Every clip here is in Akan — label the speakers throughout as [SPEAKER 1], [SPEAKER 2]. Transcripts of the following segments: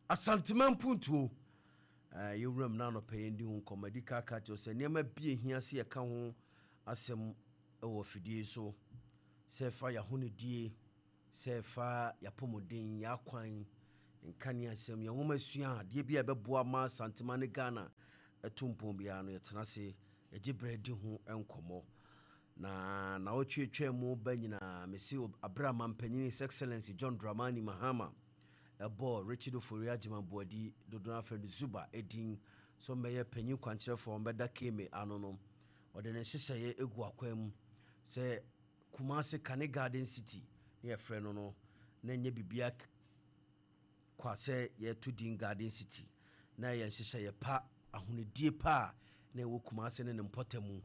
[SPEAKER 1] Asantema mpuntuo, yɛwuram no anɔpɛ yɛndi ho nkɔmmɔ. Adi ka ka kyerɛ sɛ nneɛma bi ehia sɛ yɛka ho asɛm wɔ afidie so, sɛ ɛfa yɛahonidie, sɛ ɛfa yɛapɔmuden, yɛakwan, nkanea asɛm, yɛn nwoma sua, adeɛ bi a ɛbɛboa ma Asantema ne Ghana ɛto mpɔn biara no, yɛtena ase yɛgye berɛ di ho nkɔmmɔ. Na nawɔtwe atwa mu ba nyinaa, mese aberɛ a mampanyini His Excellency John Dramani Mahama ɛbɔɔ Richard Ofori Agyeman Boadi, dodoɔ no afrɛ no Zuba, edin so mmɛyɛ panyin kwankyerɛfoɔ ɔmbɛda Keme ano no, ɔde ne nhyehyɛeɛ egu akwan mu sɛ Kumase Kane Garden City ne yɛfrɛ no, na ɛnyɛ biribiara kwa sɛ yɛto din Garden City, na ɛyɛ nhyehyɛeɛ pa, ahonidie pa a na ɛwɔ Kumase ne ne mpɔta mu.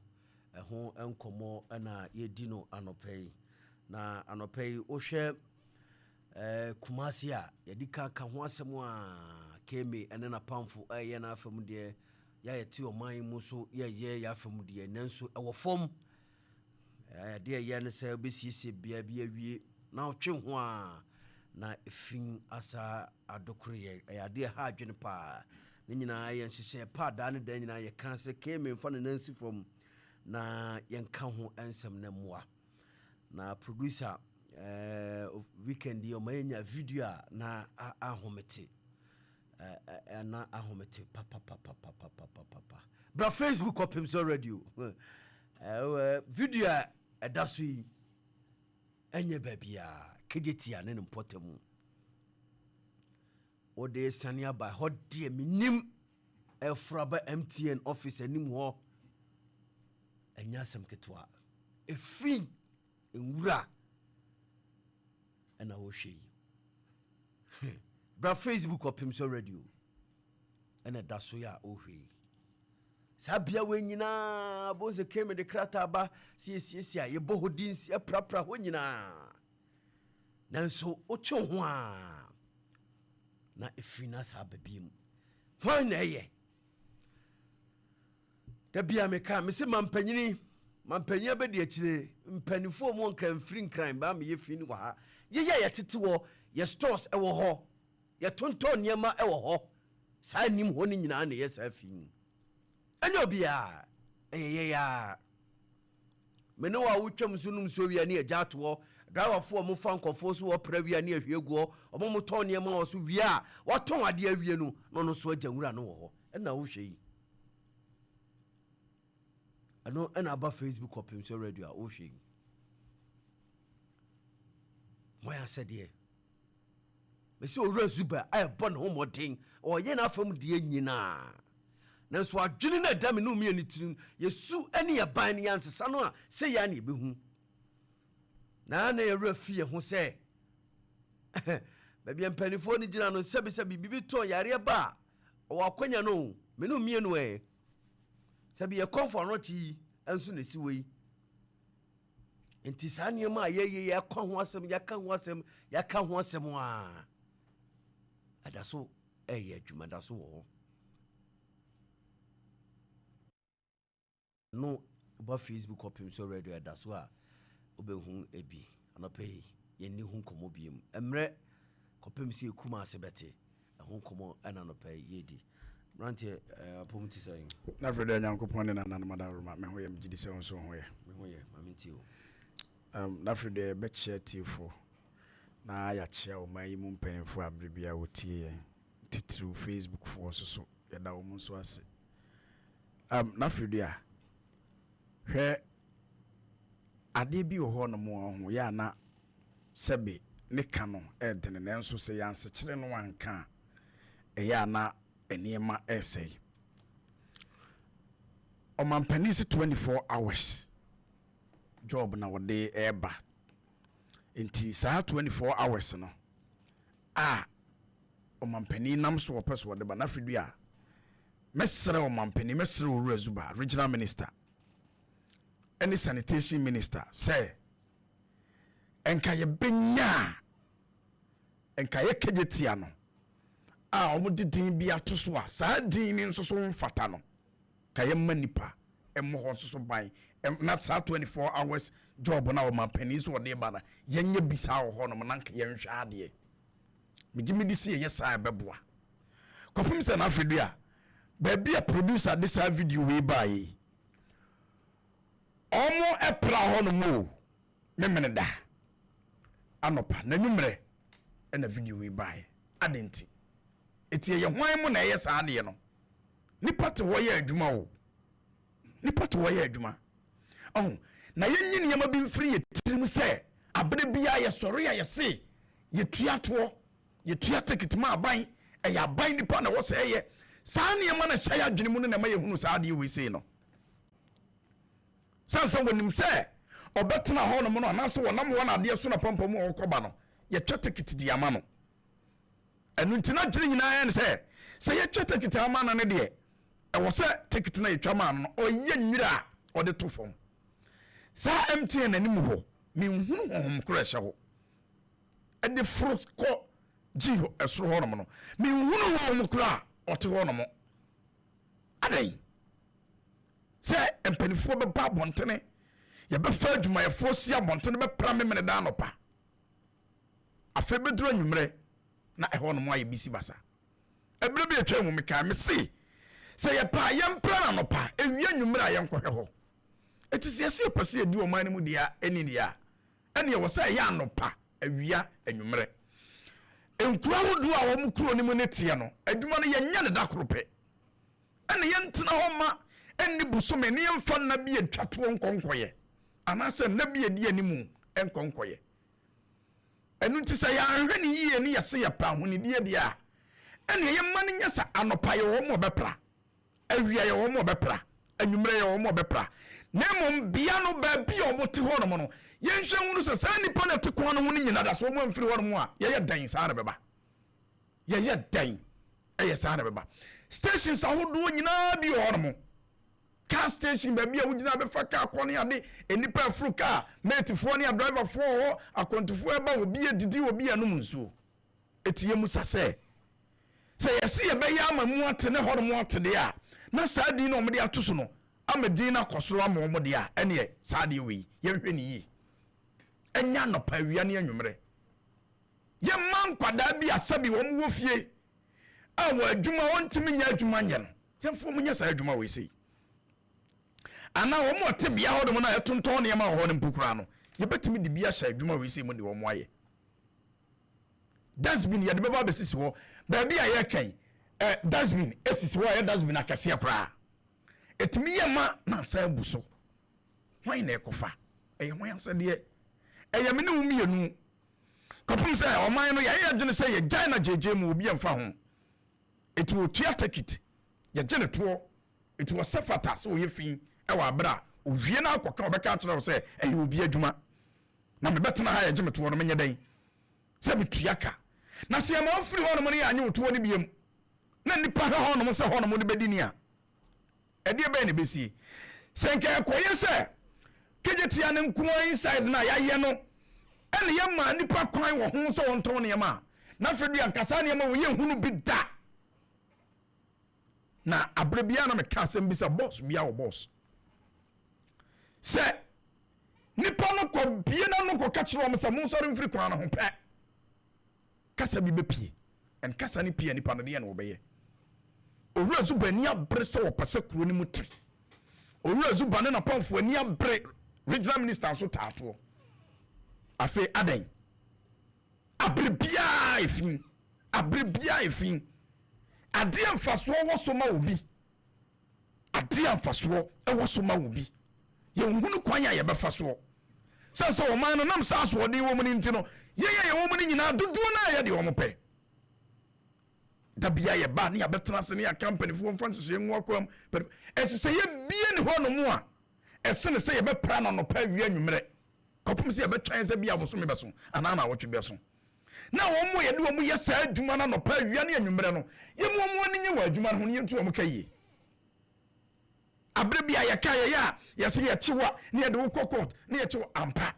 [SPEAKER 1] Ɛho nkɔmmɔ na yɛdi no anɔpɛ yi. Na anɔpɛ yi, wohwɛ Kumase a yɛde ka ho asɛm a Keme ne n'apamfo ɛyɛ n'afam deɛ, yɛayɛ te ɔman mu so, yɛyɛ yɛafam deɛ, nanso ɛwɔ fam. Ɛdeɛ ɛyɛ ne sɛ wobɛsiesie bea bi awie na wotwe ho a, na ɛfi asa adokoro. Yɛ ɛyɛ adeɛ ha adwene paa. Ne nyinaa yɛ nhyehyɛ pa daa ne da nyinaa yɛka sɛ Keme mfa ne nansi fam na yɛnka ho nsɛm no mmoa. Na producer, weekend yi ɔma yɛnya video a na ahomete, na ahomete papapapapapapa. Bra Facebook, Ɔpem So Radio. Video a ɛda so yi ɛnyɛ baabiaa, Kejetia ne ne mpɔta mu. Wode sane aba hɔ deɛ, menim ɛforo aba MTN office anim hɔ, ɛnyɛ asɛm ketewa. Ɛfi nwura ɛna wohwɛ yi. Bra Facebook, Ɔpem So Radio, ɛna ɛda so yɛ a wohwɛ yi. Saa bea wei nyinaa bohu sɛ Keme de krataa ba sɛ yɛsiesie a, yɛbɔ hɔ din, yɛprapra hɔ nyinaa, nanso wotwe ho a na ɛfiri no asa aba bi mu. Hwan na ɛyɛ? Da bia meka, mese mampanyini, mampanyin abɛdi akyire, mpanimfoɔ mu nkran mfiri nkran baa meyɛ fi no wɔ ha. Yɛyɛ a yɛtete hɔ, yɛ stores ɛwɔ hɔ, yɛtontɔn nneɛma ɛwɔ hɔ, saa anim hɔ no nyinaa na ɛyɛ saa fi no. Ɛnyɛ obiaa, ɛyɛ yɛyɛ me ne wo a wotwam so nom nsuo wia ne agya ato hɔ. Driverfoɔ a ɔmofa nkɔfoɔ so wɔpra wia ne ahwie guɔ, ɔmo motɔn nneɛma wɔ so wie a, wɔtɔn adeɛ awie no, na ɔno nso agya nwura no wɔ hɔ. Ɛna wohwɛ yi, ɛno ɛna aba Facebook, Ɔpem So Radio a wohwɛ yi. Wɔn asɛdeɛ mɛsɛ Owura Zuba a ɛbɔ ne ho mmɔden, ɔyɛ n'afam deɛ nyinaa, nanso adwene no ɛda me ne mmienu tirim, yɛsu ne yɛban no, yɛansesa no a, sɛ yɛa ne yɛbɛhu na yɛwerɛ fi yɛ ho sɛ baabi a mpanimfoɔ no gyina no, sɛbisɛ biribi bi tɔn yareɛ ba a, ɔwɔ akwanya no o. Me ne mmienu ɛ sɛbi yɛ kɔmfɔ anɔkye yi nso na ɛsi wɔ yi. Nti saa nneɛma a yɛyɛ, yɛka ho asɛm, yɛka ho asɛm, yɛka ho asɛm a, ɛda so ɛyɛ adwuma, da so wɔ hɔ no. Ba Facebook, Ɔpem So Radio, ɛda so a wobɛhu ebi. Anɔpɛ yi yɛnni ho nkɔmmɔ biom. Mmerɛ kɔpem sɛ yɛkum ase bɛte ɛho nkɔmmɔ ɛna anɔpɛ yi yɛdi. Mmeranteɛ, apɔm te sɛ?
[SPEAKER 2] Na afei dɛ Nyankopɔn ne nananom adaworoma, me ho yɛ. Megye di sɛ wo nso wo ho yɛ.
[SPEAKER 1] Me ho yɛ, ma mentie o.
[SPEAKER 2] Na afei dɛ yɛbɛkyea tiefo na yɛakyea ɔman yi mu mpanimfoɔ a bere biara wɔtie yɛn, titiriw Facebook foɔ nso so, yɛda wɔn nso ase. Na afei dɛ a hwɛ, adeɛ bi wɔ hɔ nom a ɔho yɛ ana sɛbe ne ka no ɛɛdene, nanso sɛ yɛansekyere no anka a, ɛyɛ ana nneɛma ɛresɛe. Ɔmampanin sɛ 24 hours job na wɔde ɛreba, nti saa 24 hours no a ɔmampanin nam so wɔpɛ so wɔde ba. Na afei a mɛsrɛ ɔmampanin, mɛsrɛ Owura Zuba, regional minister ɛne sanitation minister, sɛ nka yɛbɛnya a, nka yɛ Kejetia no a wɔde din bi ato so a, saa din no nso so mfata no, ka yɛma nipa ɛmmɔ hɔ nso so ban na saa 24 hours job na ɔmampanin so wɔde ba no, yɛnyɛ bi saa wɔ hɔ nom na nka yɛnhwɛ adeɛ. Megye medi sɛ yɛyɛ saa, ɛbɛboa. Kɔpem sɛ n'afɛdu a baabi a producer de saa video wei baa yi, ɔmo ɛpra hɔ nom o, memene da anɔpa n'anwummerɛ ɛna video wei baeɛ. Ade nti ɛti ɛyɛ hwan mu na ɛyɛ saa adeɛ no? Nipa te hɔ yɛ adwuma o, nipa te hɔ yɛ adwuma ɔho na yɛnyi nneɛma bi mfiri yɛ tirim sɛ abere biara yɛsɔre a, yɛse yɛtua toɔ, yɛtua ticket ma aban, ɛyɛ aban nipa na ɛwɔ sɛ ɛyɛ saa nneɛma no hyɛ yɛ adwene mu no na ɛma yɛhunu saa adeɛ wei sei no. Sane sɛ wɔnim sɛ ɔbɛtena hɔ nom no anaasɛ wɔnam hɔ no adeɛ so na pampam a ɔkɔba no, yɛtwa ticket de ama no. Ɛno nti n'adwene nyinaa yɛ ne sɛ sɛ yɛtwa ticket ama no no deɛ, ɛwɔ sɛ ticket no a yɛtwa maa no no, ɔyɛ nwira a ɔde to fam. Saa MTN anim hɔ, menhunu honhom korɔ ɛhyɛ hɔ ɛde foro kɔ gyi ɛsoro hɔ nom no. Menhunu honhom korɔ a ɔte hɔ nom. Adɛn sɛ mpanimfoɔ bɛba abɔntene, yɛbɛfa adwumayɛfoɔ si abɔntene bɛpra memene da anɔpa, afei bɛduru anwummerɛ na ɛhɔ nom ayɛ bisi basa? Ɛberɛ bi atwa mu, mekaa me se sɛ yɛpɛ a, yɛmpra no anɔpa, ewia, anwummerɛ a yɛnkɔhwɛ hɔ. Ɛti sɛ yɛsɛ yɛpɛ sɛ yɛdi ɔman no mu deɛ ɛni deɛ a, ɛne ɛwɔ sɛ ɛyɛ anɔpa, awia, anwummerɛ. Nkuro ahodoɔ a wɔn kuro no mu ne teɛ no, adwuma no yɛnyɛ ne da koro pɛ, ɛne yɛntena hɔ ma ɛnni bosome ne yɛmfa nna bi atwa toɔ nkɔnkɔyɛ anaasɛ nna bi adi animu nkɔnkɔyɛ. Ɛno nti sɛ yɛanhwɛ ne yie ne yɛse yɛpɛ ahonidie deɛ a, ɛneɛ yɛma no nyɛ sɛ anɔpa yɛ wɔn ɔbɛpra, awia yɛ wɔn ɔbɛpra, anwummerɛ yɛ wɔn ɔbɛpra. Na mmom bea no, baabi a wɔte hɔ nom no, yɛnhwɛ hunu sɛ saa nnipa no ɛte kwan no ho no nyina da so wɔn amfiri hɔ nom a, yɛyɛ dɛn saa na bɛba? Yɛyɛ dɛn ɛyɛ saa na bɛba? Stations ahodoɔ nyinaa bi wɔ hɔ nom, car station, baabi a wogyina bɛfa car kɔ ne ade, nnipa afuru car, matefoɔ ne adriverfoɔ wɔ hɔ, akwantufoɔ ɛba, obi adidi, obi anom nsuo. Eti yɛ musa sɛ yɛsi yɛbɛyɛ ama mu ate ne hɔ nom ate deɛ a, na saa din na wɔde ato so no ama din no akɔ soro ama wɔn deɛ a, ɛneɛ saa deɛ wei yɛnhwɛ ne yie. Ɛnyɛ anɔpa, awia ne anwummerɛ. Yɛmma nkwadaa bi a sɛbi wɔn wɔ fie a wɔ adwuma wɔntumi nyɛ adwuma nyɛ no, yɛmfa wɔn nyɛ saa adwuma wei sei, anaa wɔn a ɔte bea hɔ nom no a ɛtontɔn nneɛma wɔ hɔ no mpo koraa no, yɛbɛtumi de bi ahyɛ adwuma wei sei mu de wɔn ayɛ. Dustbin yɛde bɛba abɛsisi hɔ baabi a yɛkɛn dustbin esisi hɔ a, yɛ dustbin akɛseɛ koraa ɛtumi yɛ ma na asan abu so. Hwan na ɛkɔfa? Ɛyɛ hwan asɛdeɛ? Ɛyɛ me ne wo mmienu. Kɔpem sɛ ɔman no yɛayɛ adwene sɛ yɛgyae na gyegye mu obi ɛmfa ho. Ɛti wɔtua ticket, yɛgye ne toɔ, ɛti wɔsɛ fata sɛ wɔyɛ fi ɛwɔ aberɛ a owie no akɔka, ɔbɛka akyerɛ wo sɛ ɛyɛ obi adwuma na mebɛtena ha yɛgye me toɔ no, menyɛ dɛn sɛ metua ka? Na sɛ yɛma wofiri hɔnom no, yɛanye wo toɔ no biam na nnipa hwɛ hɔnom sɛ hɔnom no bɛdi ni a, ɛdeɛ bɛyɛ na ɛbɛsie? Sɛ nka ɛkɔyɛ sɛ Kejetia no nkoa inside no a yɛayɛ no ɛne yɛma nnipa kwan wɔ ho sɛ wɔntɔn nneɛma a, na afei dua nka saa nneɛma wɔ yɛnhunu bi da. Na aberɛ biara na meka asɛm bi sɛ boss bia wɔ boss sɛ nipa no kɔ bie na no kɔka kyerɛ wɔn sɛ monsɔre mfiri kwan no ho pɛ, kasa bi bɛpie. And kasa no pie, nipa no deɛ na wɔbɛyɛ. Owura Zuba ani abere sɛ wɔpɛ sɛ kuro no mu te. Owura Zuba ne napamfo ani abere, regional minister nso taatoɔ. Afei adɛn abere biara efi, abere biara efi, adeɛ mfasoɔ wɔ so ma obi, adeɛ mfasoɔ wɔ so ma obi, yɛnhunu kwan a yɛbɛfa soɔ sɛ ɔman no nam saa asoɔden wɔ mu no nti no, yɛn a yɛwɔ mu no nyinaa dodoɔ no a yɛde wɔn pɛ da bia yɛba ne yɛabɛtena ase ne yɛaka mpanimfoɔ mfa nhyehyɛ ngu akwam ɛhyehyɛeɛ bie ne hɔ nom a ɛsene sɛ yɛbɛpra no anɔpa, awia, anwummerɛ, kɔpem sɛ yɛbɛtwɛn sɛ bia abosome bɛso anaa na awɔtwe bɛso na wɔn mu a yɛde wɔn yɛ saa adwuma no anɔpa, awia ne anwummerɛ no, yɛmu wɔn ani nye wɔ adwuma no ho no, yɛntu wɔn ka yie. Abere bi a yɛka yɛyɛ a yɛsɛ yɛkye wo a ne yɛde wo kɔ court ne yɛkye wo ampa.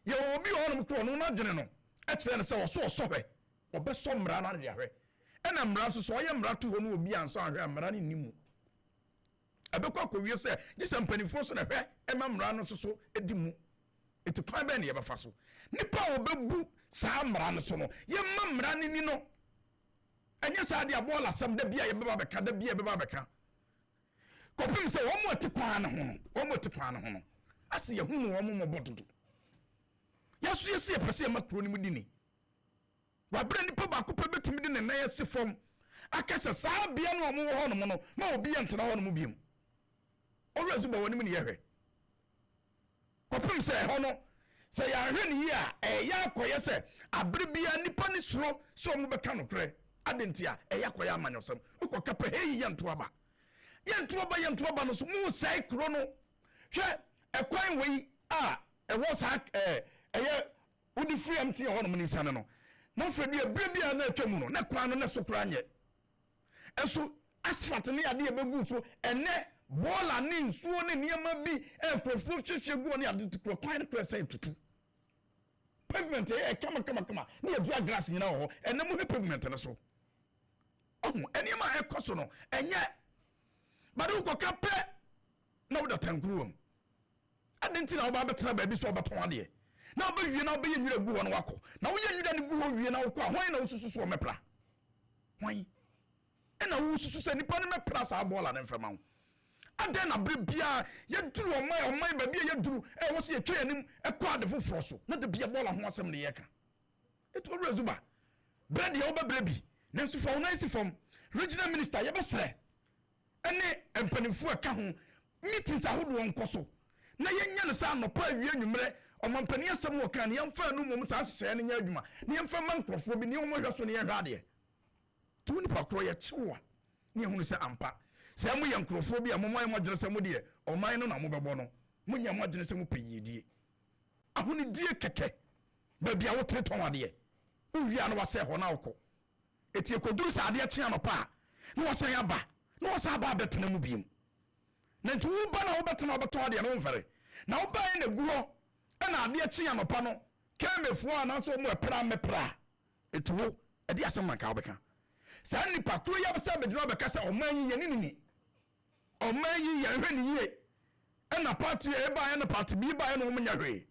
[SPEAKER 2] Yɛwɔ obi wɔ hɔnom korɔ no, n'adwene no ɛkyerɛ no sɛ ɔso ɔsɔ hwɛ, ɔbɛsɔ mmara no ade ahwɛ. Ɛna mmara nso sɛ ɔyɛ mmara to hɔ no, obi ansɔ ahwɛ a, mmara no nni mu. Ɛbɛkɔ akɔwie sɛ gye sɛ mpanimfoɔ so na hwɛ ɛma mmara no nso so di mu. Eti kwan bɛn na yɛbɛfa so nipa a wɔbɛbu saa mmara no so no, yɛma mmara no ni no? Ɛnyɛ saa deɛ, bɔɔla asɛm da bi a yɛbɛba bɛka, da bi a yɛbɛba bɛka, kɔpem sɛ wɔn a ɛte kwan no ho no, wɔn a ɛte kwan no ho no ase yɛhu no, wɔn mmɔbɔ dodo. Yɛso yɛsi yɛpɛ sɛ yɛma kuro no mu di ni. Wabere nipa baako pɛ bɛtumi de ne nan asi fam aka sɛ saa bea no a wɔwɔ hɔ nom no ma obi yɛ ntena hɔ nom biom. Ɔwura nso bɔ wɔn anim ne yɛhwɛ kɔpem sɛ ɛhɔ no, sɛ yɛahwɛ ne yie a, ɛyɛ akɔyɛ sɛ abere biara nipa ne suro sɛ ɔmo bɛka nokorɛ ade nti a ɛyɛ akɔyɛ amanyɔsɛm. Wokɔka pɛ, hei, yɛnto aba, yɛnto aba, yɛnto aba no so mo sɛe kuro no. Hwɛ ɛkwan wei a ɛwɔ saa ɛyɛ wode firi MTN hɔ nom ne nsiane no na afei deɛ ebire bi a na atwa mu no na kwan no na so koraa nyɛ, ɛso asphalt ne adeɛ bɛgu so. Ɛnɛ bɔɔla ne nsuo ne nneɛma bi nkurɔfoɔ hwehwɛ gu hɔ ne ade kura kwan no kura sɛ tutu. Pavement ɛyɛ kama kama kama ne yɛdua grass nyinaa wɔ hɔ. Ɛnɛ mo hwɛ pavement no so, ɔho nneɛma a ɛkɔ so no ɛnyɛ bade. Wokɔka pɛ na woda tankuru wɔ mu ade nti na woba bɛtena baabi sɛ wobɛtɔn adeɛ na wobɛwie na wobɛyɛ nwura gu hɔ no wakɔ na woyɛ nwura no gu hɔ wie na wokɔ a, hwan na wosusu so ɔmɛpra? Hwan ɛna wosusu sɛ nipa no mɛpra saa bɔɔla no mfɛma wo? Adɛn na bere biara yɛduru ɔman baabi a yɛduru ɛwɔ sɛ yɛtwa yɛn anim ɛkɔ ade foforɔ so na de bia bɔɔla ho asɛm ne yɛka? Ɛtu Owura Zuba, berɛ deɛ wobɛbrɛ bi, nanso fa wo nan si fam. Regional minister, yɛbɛsrɛ ɛne mpanimfoɔ ɛka ho, meetings ahodoɔ nkɔ so na yɛnyɛ no sɛ anɔpa, awie, anwummerɛ, ɔmampanin asɛm wɔ kan no, yɛmfa no mmom saa nhyehyɛeɛ no nyɛ adwuma na yɛmfa ma nkurɔfoɔ bi ne wɔn hwɛ so ne yɛhwɛ adeɛ. Nti wo nipa korɔ yɛkyew a ne yɛhunu sɛ ampa sɛ moyɛ nkurɔfoɔ bi a momayɛ mo adwene sɛ modeɛ ɔman no na mobɛbɔ no, monyɛ mo adwene sɛ mopɛ yiedie, ahonidie kɛkɛ. Baabi a wotere tɔn adeɛ, wowie a na wasɛ hɔ na wokɔ. Ɛti ɛkɔduru sɛ adeɛ kye anɔpa a, na wasan aba na wasan aba abɛtena mu biem. Na nti woba na wobɛtena wobɛtɔn adeɛ no, womfɛre na wobaeɛ na gu hɔ ɛna adeɛ kye anɔpa no kɛmɛfoɔ anaasɛ ɔmo ɛpra mmɛpra a ɛti wo ɛde asɛm na nka wobɛka saa nipa koro yi abɛsɛ abɛgyina wobɛka sɛ ɔman yi yɛne ne ni, ɔman yi yɛnhwɛ ne yie, ɛna party A baeɛ na party B baeɛ na wɔn nyɛ hwee.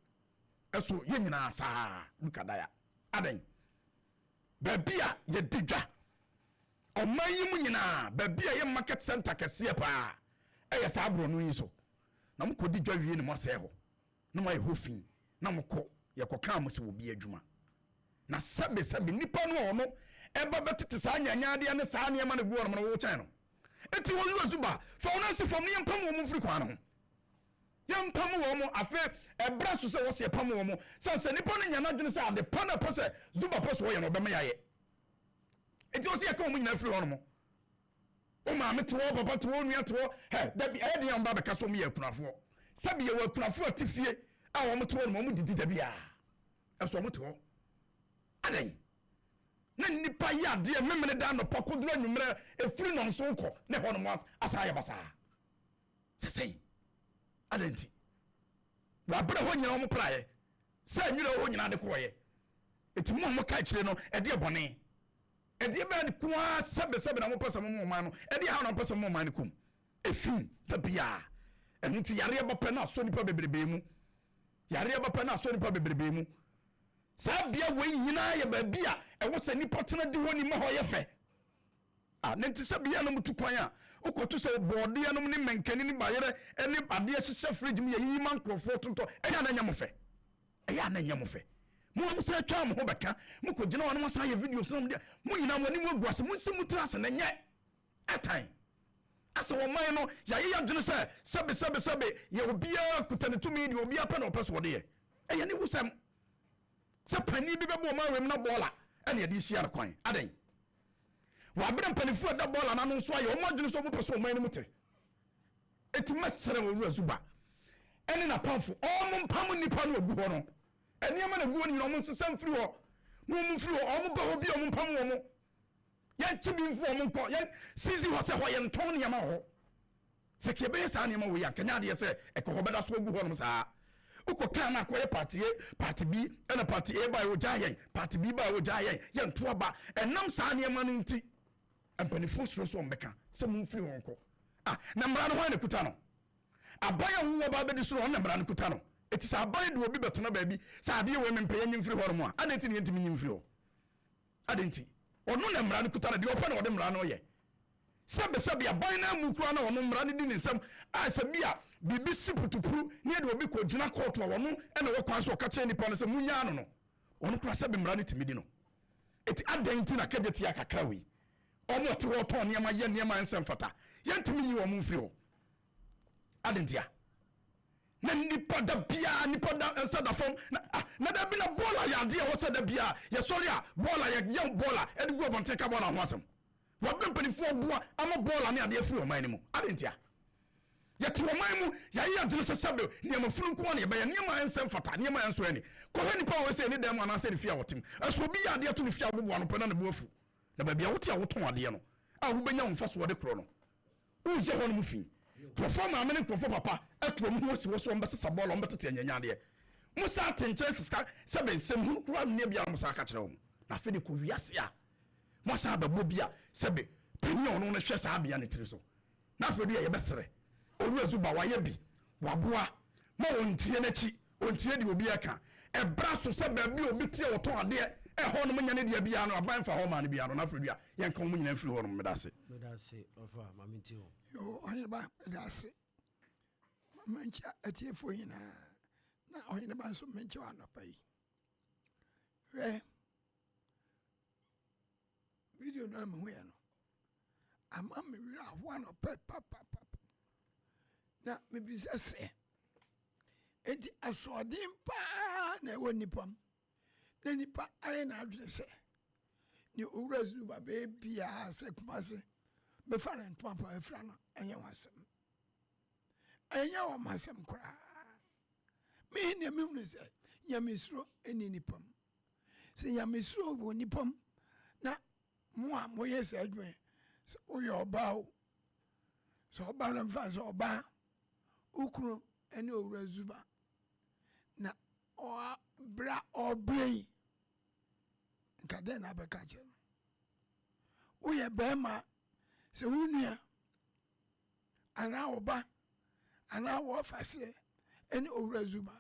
[SPEAKER 2] Ɛso yɛn nyinaa saa luka daya adan baabi a yɛdi dwa ɔman yi mu nyinaa, baabi a yɛ market center kɛseɛ paa ɛyɛ saa aborɔno yi so na mokɔdi dwa wie ne mo asɛe hɔ na moayɛ hɔ fi na mokɔ yɛkɔkaa mo sɛ wɔbi adwuma na sɛbe sɛbe nipa no a ɔno ɛba bɛtete saa nyanyadeɛ ne saa nneɛma no gu hɔ nom no wɔkyɛn no. Eti wɔn wura Zuba, fa wɔn asi fam ne yɛmpam wɔn mfiri kwan no ho, yɛmpam wɔn mo. Afei ɛbrɛ so sɛ wɔsi ɛpam wɔn mo sɛ nipa no nya n'adwene sɛ ade pa na pɛ sɛ Zuba pɛ sɛ ɔyɛ no ɔbɛma yɛayɛ. Eti wɔsi yɛka wɔn nyinaa firi hɔ nom. Wo maame te hɔ, papa te hɔ, nua te hɔ, hɛ dabi ɛyɛ den a wɔn ba bɛka so wɔn yɛ akunafoɔ. Sɛbi yɛwɔ akunafoɔ a te fie a wɔn te hɔ nom, wɔn didi dabi a ɛso wɔn te hɔ adan na nipa yɛ adeɛ memene da anɔpa koduro anwummerɛ efiri nɔnso kɔ na ɛhɔ nom asa ayɛ basaa sɛsɛn adan nti wabere hɔ nyinaa wɔn praeɛ sɛ nwura hɔ nyinaa de kɔɔyɛ. Eti mu a wɔn ka akyire no ɛdeɛ bɔne ɛdeɛ bɛyɛ koa sɛbe sɛbe na wɔn pɛ sɛ wɔn ɔman no ɛdeɛ ha na wɔn pɛ sɛ wɔn ɔman no kum efi dabia. Ɛno nti yareɛ bɛpɛ na asɔ nipa bebrebe mu, yareɛ bɛpɛ na asɔ nipa bebrebe mu. Saa bea wei nyinaa yɛ baabi a ɛwɔ sɛ nipa tena di hɔ ni ma hɔ yɛ fɛ a ne nti sɛ bea no mu tu kwan a wokɔto sɛ bɔɔdeɛ nom ne mɛnkani ne bayerɛ ne adeɛ hyehyɛ fridge mu yɛyiyi ma nkurɔfoɔ tontɔ, ɛyɛ a na ɛnyɛ mo fɛ? Ɛyɛ a na ɛnyɛ mo fɛ? Mo a mo sɛ atwa mo ho bɛka, mokɔgyina hɔ na moasan ayɛ videos na mo deɛ mo nyinaa mo anim agu ase. Monsi mo tiri ase na ɛnyɛ ɛtan asɛ ɔman no yɛayɛ yɛadwene sɛ sɛbe sɛbe sɛbe yɛ obiara kuta ne tumi deɛ obiara pɛ na ɔpɛ so ɔde yɛ. Ɛyɛ ne wusɛm sɛ panin bi bɛbɔ ɔman wɛm na bɔɔla ɛna yɛde hyia no kwan adan wabere mpanimfoɔ ɛda bɔɔla n'ano nso ayɛ wɔn adwene sɛ wɔn pɛ sɛ ɔman no mu te. Eti mɛsrɛ wɔn, Owura Zuba ɛne n'apamfo, wɔn mpam nnipa no agu hɔ no, nneɛma na egu hɔ no nyinaa wɔn nsesa mfiri hɔ na wɔn mfiri hɔ. Wɔn ba hɔ bi a wɔn mpam wɔn, yɛnkye bi mfo wɔn nkɔ yɛn sisi hɔ sɛ hɔ yɛn ntɔn nneɛma wɔ hɔ. Sɛ kì ɛbɛyɛ saa nneɛma wɔ yi a nkɛnyɛ adeɛ sɛ ɛkɔ hɔ bɛda so agu hɔ nom saa. Wokɔ kaa no akɔyɛ party A, party B, ɛna party A ba wɔgya yɛn, party B ba wɔgya yɛn, yɛnto aba. Ɛnam saa nneɛma no nti mpanimfoɔ soro so wɔn bɛka sɛ momfiri hɔ nkɔ. Ah, na mmara no hwan na kuta no? Aban a wowɔ ba bɛdi so no, ɔno na mmara no kuta no. Ɛti sɛ aban de obi bɛtena baabi sɛ adeɛ wɔ mempɛ, yɛnyi mfiri hɔ nom a, adɛn nti ne yɛntumi nyi mfiri hɔ? Adɛn nti? Ɔno na mmara no kuta no, deɛ ɔpɛ na ɔde mmara no yɛ. Sɛbesɛbe aban no amu koraa na ɔno mmara no di ne nsam a, sɛ bi a biribi si putupuru na yɛde obi kɔgyina kɔɔto a, ɔno na ɛwɔ kwan sɛ ɔka kyerɛ nnipa no sɛ munnyaa no no, ɔno koraa sɛbe mmara no tumi di no. Enti adɛn nti na kagyatia kakra wei, wɔn a wɔte hɔ retɔn nneɛma yɛ nneɛma a ɛnsɛ mfata, yɛntumi nyi wɔn mfiri hɔ? Adɛn ntia? Na nipa da biara nipa da nsa da fam na ah na da bi na bɔɔla yɛ adeɛ ɛwɔ sɛ da biara yɛsɔre a bɔɔla yɛyɛ bɔɔla ɛde gu abɔnten ka bɔɔla ho asɛm. Wɔabrɛ mpanimfoɔ boa ama bɔɔla ne adeɛ afiri ɔman no mu. Adɛn ntia? Yɛte ɔman mu, yɛayɛ adwene sɛ sɛbe nneɛma funu nko ara na yɛbɛyɛ, nneɛma a ɛnsɛ mfata, nneɛma a ɛnsɔ ani. Kɔhwɛ nipa a ɔwɔ sɛ ne dan mu anaasɛ ne fie a ɔte mu. Ɛso obi yɛ adeɛ to ne fie a woboa no pɛ na ne bo afu. Na baabi a wote a wotɔn adeɛ no a wobɛnya wo mfasoɔ de korɔ no, woyɛ hɔ nom fi. Nkurɔfoɔ maame ne nkurɔfoɔ papa atu wɔn ho asi hɔ sɛ wɔbɛsesa bɔɔla, wɔbɛtete anyanyadeɛ. Mo san te nkyɛn sika sɛbe nsɛm hunu koraa nneɛ biara mo san ka kyerɛ wɔn. Na afei de kɔ wiase a moasan abɛbɔ bi a sɛbe panin a ɔno no hwɛ saa bea no tiri so. Na afei deɛ yɛbɛsrɛ Owura Zuba, wayɛ bi, waboa ma ɔntie n'akyi, ɔntie deɛ obi ɛka. Ɛbra so sɛ baabi a obi te a ɔtɔn adeɛ ɛhɔ nom nyɛ ne deɛ biara no, aban mfa hɔ maa no biara no, na afei deɛ yɛnka wɔn nyinaa mfiri hɔ nom. Meda ase.
[SPEAKER 1] Meda ase, ɔfa, ma mentie wo.
[SPEAKER 3] Yoo, Ɔheneba, meda ase. Ma menkyia atiefoɔ nyinaa, na Ɔheneba nso menkyia wo anɔpa yi. Hwɛ, video no a mehuiɛ no, ama me werɛ aho anɔpa papapapa. Na mebisa sɛ, enti asoɔden paa na ɛwɔ nnipa mu na nipa ayɛ n'adwene sɛ ne owura Zuba bɛyɛ biara sɛ Kumase bɛfa ne ntoma pa afira no ɛnyɛ wɔn asɛm. Ɛnyɛ wɔn asɛm koraa. Me deɛ mehunu sɛ nyamesuro ɛni nipa mu. Sɛ nyamesuro wɔ nipa mu na mo a moyɛ saa adwuma yi, sɛ woyɛ ɔbaa o, sɛ ɔbaa no mfa sɛ ɔbaa, wo kunu ne owura Zuba na ɔbra ɔbrɛ yi, nka dɛn na abɛka kyerɛ no? Woyɛ bɛrima sɛ wo nua anaa wo ba anaa wɔfaseɛ ne owura Zuba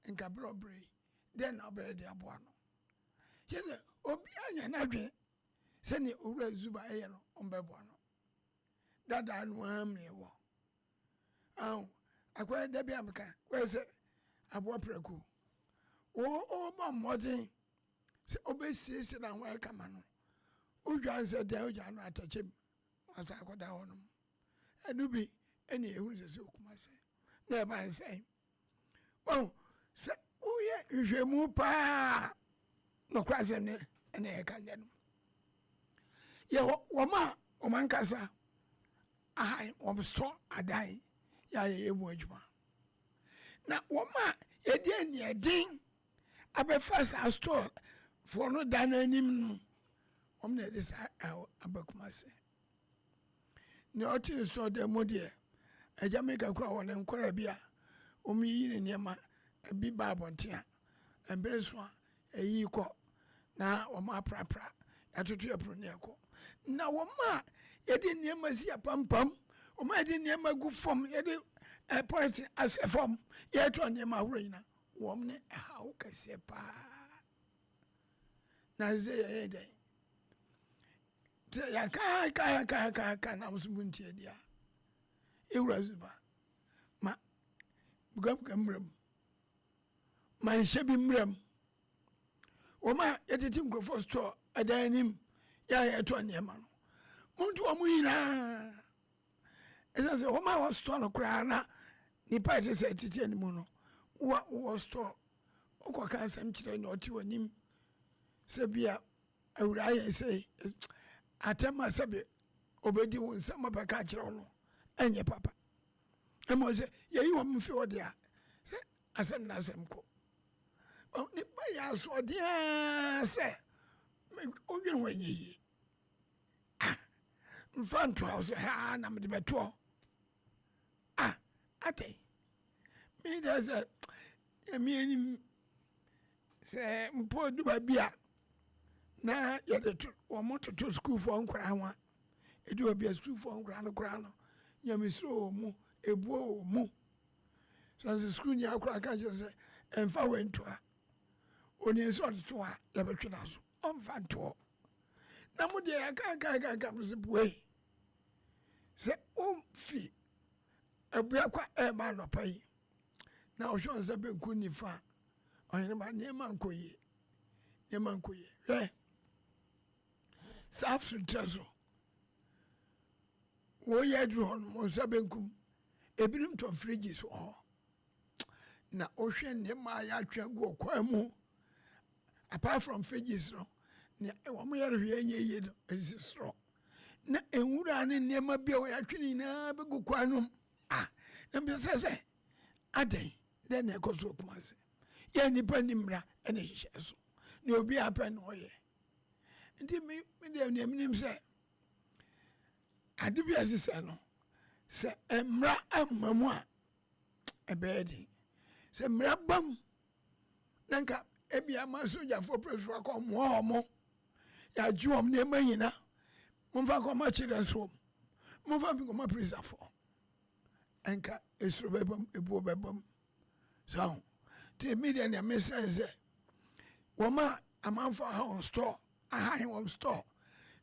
[SPEAKER 3] nka berɛ ɔbrɛ yi, dɛn na wobɛyɛ de aboa no? Kyerɛ sɛ obi anya n'adwene sɛnea owura Zuba ɛyɛ no ɔmbɛboa no. Dada no ara mu na ɛwɔ. Ahu, akɔyɛ da bi a meka, kɔyɛ sɛ aboa prɛko. Wobɔ mmɔden sɛ wobɛsiesie na ho ayɛ kama no, wodwan sɛ dɛn wogya no atɛkyɛ mu, wasan akɔda hɔ nom. Ɛno bi ɛne ɛhunu sɛ sɛ okuma sɛ na ɛba ne sɛn. Wahu, sɛ woyɛ nhwehwɛmu paa nokorasɛm ne ɛna ɛka nnɛ no. Yɛwɔ wɔn a wɔn ankasa ahan wɔn sɔ adan yɛ a yɛyɛ mu adwuma. Na wɔn a yɛde aniɛden abɛfa saa store foɔ no dan no anim no, wɔn na yɛde saa ɛhɔ aba Kumasi. Nea ɔte store dan mu deɛ, agya mi kakra wɔ ne nkwadaa bi a wɔyiyi ne nneɛma bi ba abɔnten a, mbere so a ɛyi kɔ na wɔn aprapra yɛatoto yɛ pono ne ɛkɔ. Na wɔn a yɛde nneɛma si apampam, wɔn a yɛde nneɛma gu fam, yɛde pɔlɛtin asɛ fam, yɛtɔ nneɛma ahorow nyinaa, wɔn ne ɛhaw kɛseɛ paa. Na sɛ yɛyɛ dɛn? Sɛ yɛaka ka ka ka ka na nso mu ntie deɛ a, ewura zuba ma bukabuka mmerɛ mu, ma nhyɛ bi mmerɛ mu. Wɔn a yɛtete nkurɔfoɔ store ɛdan anim yɛ a yɛtɔ nneɛma no, monto wɔn nyinaa. Ɛsiane sɛ wɔn a wɔ store no koraa na nipa a ɛte sɛ tete anim no, wɔ wɔ store wokɔka asɛm kyerɛ na ɔte w'anim sɛ bi a awura yɛ sɛ atɛm a sɛbi obedi wo nsɛm ɔbɛka akyerɛ wo no ɛnyɛ papa. Ɛmɔ sɛ yɛyi wɔn mfi hɔ deɛ a sɛ asɛm na asɛm kɔ. Nipa yɛ asoɔden ara sɛ wodwene ho ɛnyɛ yie. Ah, mfa ntoa wo sɛ ha na mede bɛtoɔ. Ah, atɛn. Mi deɛ sɛ ɛmi anim sɛ mpo du baabi a na yɛde to wɔn toto sukuufoɔ nkwadaa ho a edu baabi a sukuufoɔ nkwadaa no koraa no nyamesuro wɔ mu ebuo wɔ mu sanse sukuu ni akora ka kyerɛ sɛ ɛnfa wɔ ntoa onii nso ɔde to a yɛbɛtwe n'aso ɔnfa ntoɔ. Na mo deɛ yɛakaakaakaaka mo sɛ buei sɛ wofi Abuakwa ɛreba anɔpa yi na ɔhwɛ wɔn nsa benkum nifa a, ɔhene ba nneɛma nkɔ yie nneɛma nkɔ yie hwɛ saa asotrɛ so wɔyɛ aduru hɔ no wɔn nsa benkum ebinom tɔn fridges wɔ hɔ na wohwɛ nneɛma a yɛatwe agu ɔkwan mu apart from fridges no nea wɔn yɛ hwɛ nyɛ yie no esi soro na nwura ne nneɛma bi a wɔatwe ne nyinaa bɛgu kwan no mu a na mbisa sɛ adɛn dɛn na ɛkɔ so wɔ Kumasi yɛ nnipa ni mmara ɛna hyehyɛ so na obi apɛ na ɔyɛ nti me me deɛ nea menim sɛ ade bi a ɛsesɛ no sɛ mmara amma mu a ɛbɛyɛ den sɛ mmara ba mu na nka ebi ama sogyafoɔ polisifoɔ akɔ mmoa wɔn yɛagye wɔn nneɛma nyina momfa nkɔma children's home momfa bi nkɔma prisafoɔ ɛnka esuro bɛbam ebuo bɛbam so nti mi deɛ nea mesɛn sɛ wɔn a amanfoɔ aha wɔn store ahan wɔn store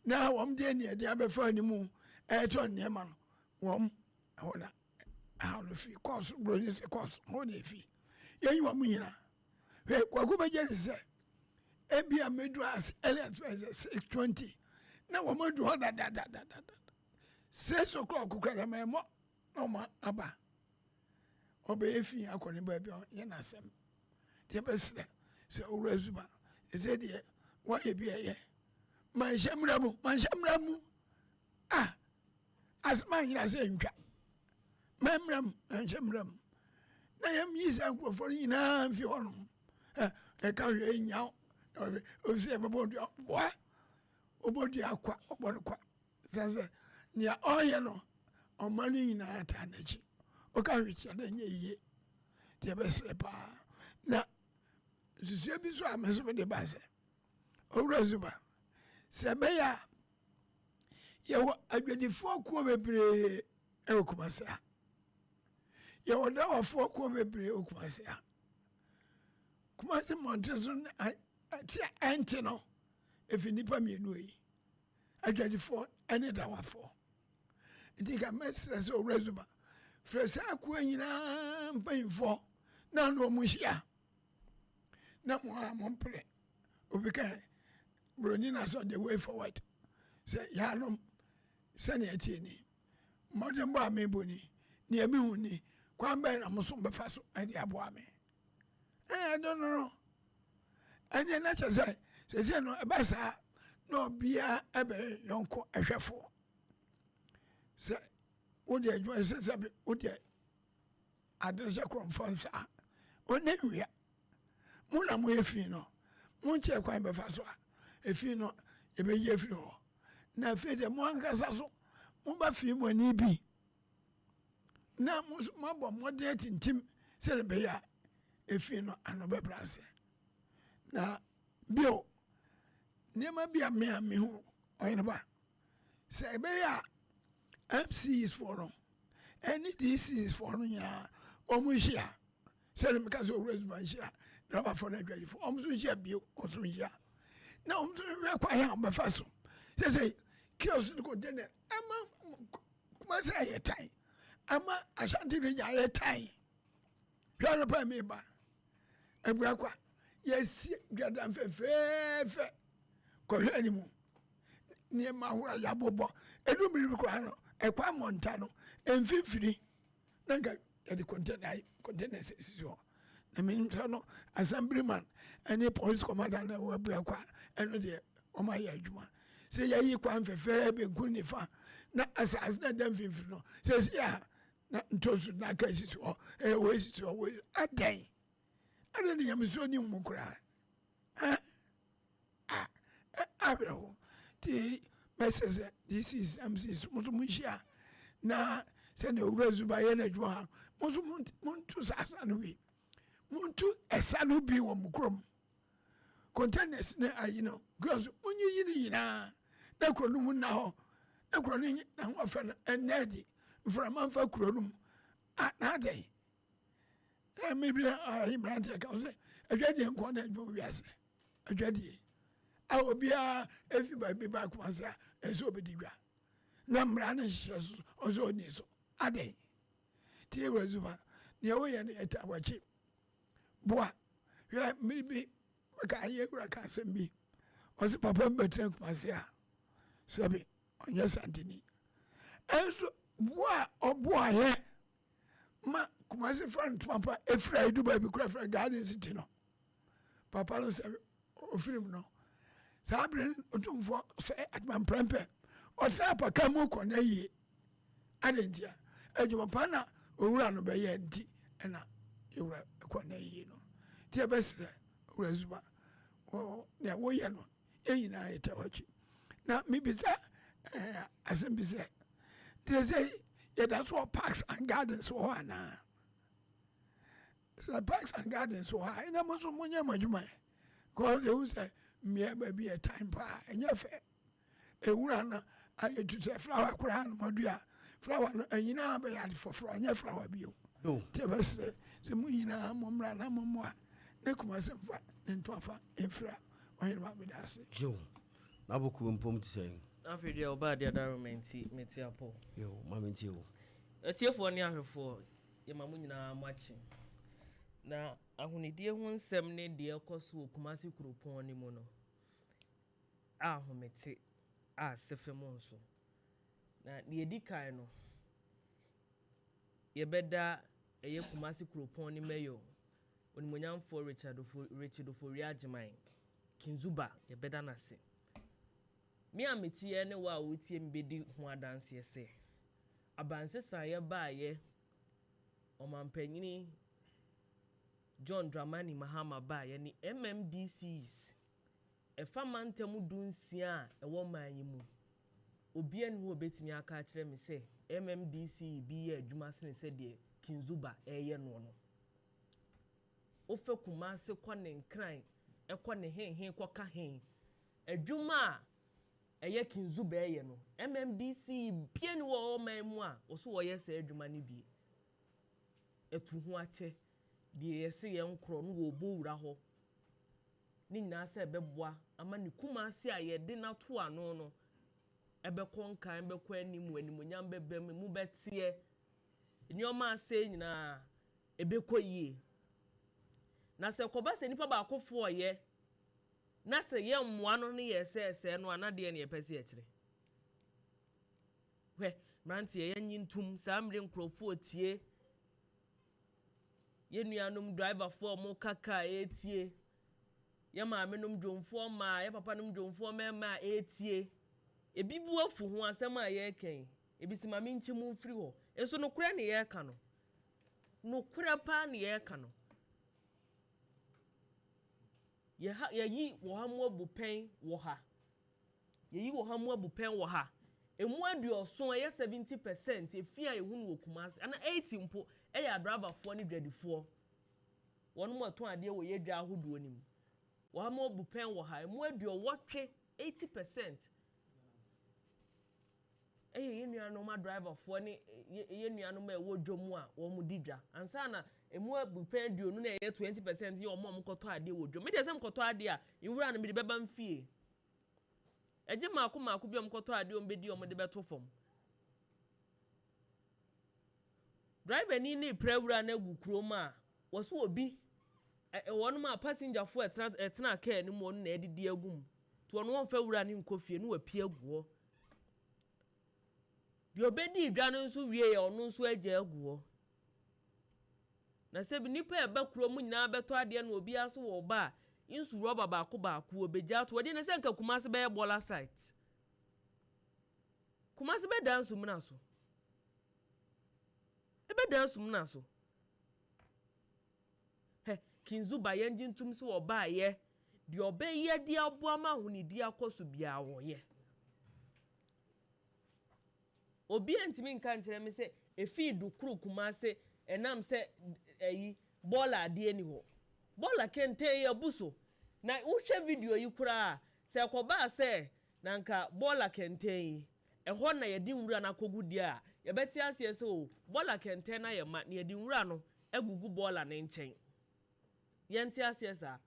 [SPEAKER 3] na wɔn deɛ nea ɛde abɛfa anim ɛretɔ nneɛma no wɔn ɛhɔ na ɛha no fi kɔɔso buroni sɛ kɔɔso hɔ na efi yɛyi wɔn nyinaa hwɛ kwaku bɛgye de sɛ ebi a mɛduru as early as 6:20 na wɔn adu hɔ dadadadada 6 o'clock kura na mɛmɔ na wɔn aba ɔbɛyɛ fi akɔ ne baabi a yɛ n'asɛm deɛ bɛsrɛ sɛ owura Zuma ɛsɛ deɛ wɔayɛ bi ɛyɛ manhyɛ mmira mu manhyɛ mmira mu a asɛm anyina sɛ ntwa mɛmmira mu manhyɛ mmira mu na yɛmyi saa nkurɔfoɔ no nyinaa mfi hɔ nom ɛka hwɛ nya ɔsi ɛbɛbɔ dua boa ɔbɔ dua kwa ɔbɔ no kwa sɛ sɛ nea ɔyɛ no ɔma no nyinaa taa n'akyi ɔka hwɛ kyerɛ no ɛnyɛ yie deɛ bɛsrɛ paa na nsusua bi so a mɛso mede ba sɛ owura Zuma sɛ ɛbɛyɛ a yɛwɔ adwadifoɔ kuo bebree ɛwɔ Kumase ha, yɛwɔ dawafoɔ kuo bebree wɔ Kumase ha. Kumase mmɔnten so ɛte a ɛnte no efi nnipa mmienu yi, adwadifoɔ ɛne dawafoɔ. Nti ka mɛsrɛ sɛ owura Zuma frɛ saa kuo nyinaa mpanyinfoɔ na ano ɔmo hyia na mo a mo mpere obi ka buroni na sɛ the way forward sɛ yaanom sɛnea ɛtie ni mmɔdenbɔ a mebɔ ni nea mehu ni kwan bɛn na mo so bɛfa so ɛde aboa me ɛɛ no no no ɛneɛ na kyerɛ sɛ sɛsɛ no ɛba saa na ɔbea ɛbɛyɛ yɔnko ɛhwɛfoɔ sɛ wode adwuma sɛ sɛ wode ade no hyɛ korɔmfoɔ nsa ɔne nwia mo na moyɛ fi no monkyerɛ kwan bɛfa so a efi no yɛbɛyi afiri hɔ na afei deɛ mo ankasa so moba fi mo ani bi na mo nso moabɔ mmɔden atintim sɛde bɛyɛ a efi no ano bɛbrɛ ase. Na bio nneɛma bi a me a mehu ɔyene ba sɛ ɛbɛyɛ a MCs foɔ no ɛne DCs foɔ no nyinaa wɔn nhyia sɛde meka sɛ owura Zuma nhyia driverfoɔ no adwadifoɔ wɔn nso nhyia bio wɔn nso nhyia na wɔn nso hwɛ kwan a wɔbɛfa so sɛ sɛ kiosk no container ama Kumasi ayɛ tan ama Ashanti Region ayɛ tan. Hwɛ anɔpa mi ba Abuakwa yɛsi dwadan fɛfɛɛfɛ kɔhwɛ anim nneɛma ahorow a yɛabobɔ edu mmiri bi koraa no ɛkwan mmɔnta no mfimfini na nka yɛde container container sisi hɔ na menim sɛ no assemblyman ɛne police commander na ɛwɔ Abuakwa ɛno deɛ wɔn ayɛ adwuma sɛ yɛyi kwan fɛfɛɛ benkum nifa na asase na ɛda mfimfini no sɛ si a na ntosu na aka esisi hɔ ɛyɛ wɔ esisi hɔ wɔ adɛn adɛn ne nyamesuo ne mu koraa ɛ a ɛ awerɛho ti mɛsɛ sɛ DCs MCs mo nso mo nhyia na sɛdeɛ owura Zuba yɛ n'adwuma ha mo nso monto saa asa no bi monto ɛsa no bi wɔ mo kurom containers ne ayi no girls monyiyi no nyinaa na kuro no mu nna hɔ na kuro no na ho afɛ no ɛnna adi mframa mfa kuro no mu a na adɛn ɛ mebi ayi mmeranteɛ ka sɛ adwadie nkɔ na adwuma wiase adwadie. a obiara efi baabi ba Kumasi a ɛsɛ obedi dwa na mmara no hyehyɛ so ɔsɛ ɔni so adɛn nti yɛwura Zuma nea woyɛ no yɛta wakyi boa hwɛ mmiri bi ka yɛwura ka asɛm bi ɔsɛ papa mbɛtena Kumasi a sɛbi ɔnyɛ santini ɛnso boa a ɔboa yɛ ma Kumasi fa ntoma pa efira edu baabi kura fira Garden City no papa no sɛ ofiri mu no saa abiri no otumfoɔ sɛ adwuma ɔtena apaka mu kɔ na yie adi ntia adwuma pa na owura no bɛyɛ nti ɛna ewura kɔ na yie no nti ɛbɛsrɛ owura Zuma wɔ nea woyɛ no yɛn nyinaa yɛ tɛ wɔkyi na mibisa asɛm bi sɛ nti sɛ yɛda so wɔ parks and gardens wɔ hɔ anaa? Sɛ parks and gardens wɔ hɔ a, ɛnna mo nso monyɛ mo adwuma yɛ kɔɔ ehu sɛ mmea baabi yɛ tan paa, ɛnyɛ fɛ. Ewura no ayɛ tu sɛ flower koraa no mɔdua flower no ɛnyinaa bɛyɛ ade foforɔ, ɛnyɛ flower bio. Nti ɛbɛsrɛ sɛ mo nyinaa mo mmra na mo mmoa ne Kumase mfa ne ntoma fa mfira. Ɔhene ma meda ase.
[SPEAKER 1] Yo, n'abokuo mpom te sɛn?
[SPEAKER 4] Afei deɛ ɔbaa deɛ adaroma nti mete apɔ.
[SPEAKER 1] Yo, ma mentie wo.
[SPEAKER 4] Atiefoɔ ne ahwɛfoɔ, yɛma mo nyinaa moakye. Na ahonidie ho nsɛm ne deɛ ɛkɔ so wɔ Kumasi kuropɔn no mu no a ahomete a sefe mo nso. Na deɛ ɛdi kan no, yɛbɛda ɛyɛ Kumasi kuropɔn no mayor, Onimuonyamfoɔ Richard Ofori Agyeman, Kinzuba, yɛbɛda no ase. Me a meteɛ ne wo a wotie me bɛdi ho adanseɛ sɛ abansesaeɛ baayɛ ɔmampanyini John Dramani Mahama baayɛ ne MMDCs ɛfa mantam 16 a ɛwɔ man yi mu. Obiara ni hɔ a obɛtumi aka akyerɛ me sɛ MMDC bi yɛ adwuma sene sɛdeɛ Kinzuba ɛreyɛ noɔ no. Wofɛ Kumase kɔ ne Nkran ɛkɔ ne henhen kɔka hen adwuma a ɛyɛ Kinzuba ɛyɛ no, MMDC bie ni wɔ ɔman mu a wɔso wɔyɛ saa adwuma no bie. Ɛtu ho akyɛ deɛ yɛse yɛn nkorɔ no wɔ ɔbɔ wura hɔ ne nyinaa sɛ ɛbɛboa ama ne Kumase a yɛde n'ato ano no ɛbɛkɔ nkan, bɛkɔ anim, animonyam bɛbɛ mu, mu bɛteɛ, nneɛma asɛe nyinaa ɛbɛkɔ yie. Na sɛ kɔba sɛ nipa baakofoɔ yɛ na sɛ yɛn mmoa no ne yɛ sɛɛsɛɛ no a, na deɛ ne yɛpɛ sɛ yɛkyerɛ. Hwɛ mmeranteɛ, yɛnyi ntum saa mmere nkurɔfoɔ tie yɛn nuanom driverfoɔ a wɔn kaka a ɛretie yɛn maamenom dwomfoɔ mmaa, yɛn papanom dwomfoɔ mmarima a ɛretie. Ebi bu afu ho asɛm a yɛreka yi, ebi si maame nkyi mu mfiri hɔ. Nso nokorɛ ne yɛreka no, nokorɛ paa ne yɛreka no. Yɛha yɛyi wɔ ha mu abu pɛn wɔ ha, yɛyi wɔ ha mu abu pɛn wɔ ha. Emu 70, ɛyɛ 70% efi a ehu no wɔ Kumase ana 80 mpo ɛyɛ adrabafoɔ ne dwadifoɔ. Wɔn mu ɛtɔn adeɛ wɔ yɛ dwa ahodoɔ no mu. Wɔ ha mu abu pɛn wɔ ha, emu 80, 80% ɛyɛ yɛn nuanom adriverfoɔ ne yɛn nuanom a ɛwɔ dwa mu a wɔn di dwa. Ansa na emu abu pɛn 20 na ɛyɛ 20% yɛ wɔn a wɔkɔtɔ adeɛ wɔ dwa mu. Deɛ sɛ mkɔtɔ adeɛ a, nwura no mede bɛba mfie. Ɛgye mmaako mmaako bi a wɔkɔtɔ adeɛ wɔn bɛdi wɔn de bɛto fam. Driver ni ne pra wura no agu kurom a wɔso obi wɔn a passengerfoɔ ɛtena kaa no mu wɔn na ɛdidi agu mu nti wɔn wɔmfa wura no nkɔ fie no wɔapie agu hɔ. Deɛ ɔbɛdi dwa no nso wie yɛ ɔno nso agya agu hɔ. Na sɛ nipa a ɛba kurom nyinaa bɛtɔ adeɛ na obiara nso wɔ ba a nsu rɔba baako baako obɛgya ato ɔdeɛ na sɛ nka Kumase bɛyɛ bɔla site. Kumase bɛda nsumina so, ɛbɛda nsumina so. Hɛ Kinzuba, yɛn gye ntum sɛ ɔbaayɛ deɛ ɔbɛyɛ de aboa ma ahonidi akɔ so biara wɔyɛ. Obiara ntumi nka nkyerɛ me sɛ efi dukuru Kumase ɛnam sɛ ɛyi bɔɔla adeɛ ni hɔ. Bɔɔla kɛntɛn yi abu so na wohwɛ video yi koraa sɛ ɛkɔbaa sɛ na nka bɔɔla kɛntɛn yi ɛhɔ na yɛde nwura no akɔgu deɛ a, yɛbɛte aseɛ sɛ o bɔɔla kɛntɛn no ayɛ ma na yɛde nwura no agugu bɔɔla ne nkyɛn. Yɛnte aseɛ saa.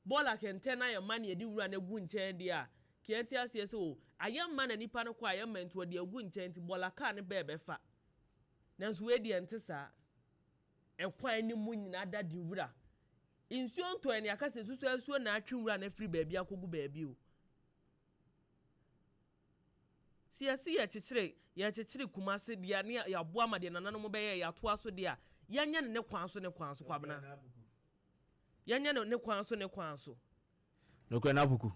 [SPEAKER 4] Bɔɔla kɛntɛn no ayɛ ma na yɛde nwura no agu nkyɛn deɛ a, ka yɛnte aseɛ sɛ o, ayɛ ma na nipa no kɔ ayɛ ma nti ɔde agu nkyɛn nti bɔɔla kaa no bɛɛ bɛfa. Nanso wei deɛ ɛnte saa. Ɛkwan no mu nyinaa da de nwura. Nsuo ntɔɛ no yɛaka sɛ susu asuo na atwe nwura no afiri baabi akɔgu baabi o. Sɛ yɛse yɛkyekyere yɛkyekyere Kumase deɛ ne yɛaboa ma deɛ nananom bɛyɛ yɛatoa so deɛ a, yɛnyɛ no ne kwan so ne kwan so Kwabena. Yɛnyɛ no ne kwan so ne kwan so.
[SPEAKER 5] Nokorɛ no Apoku,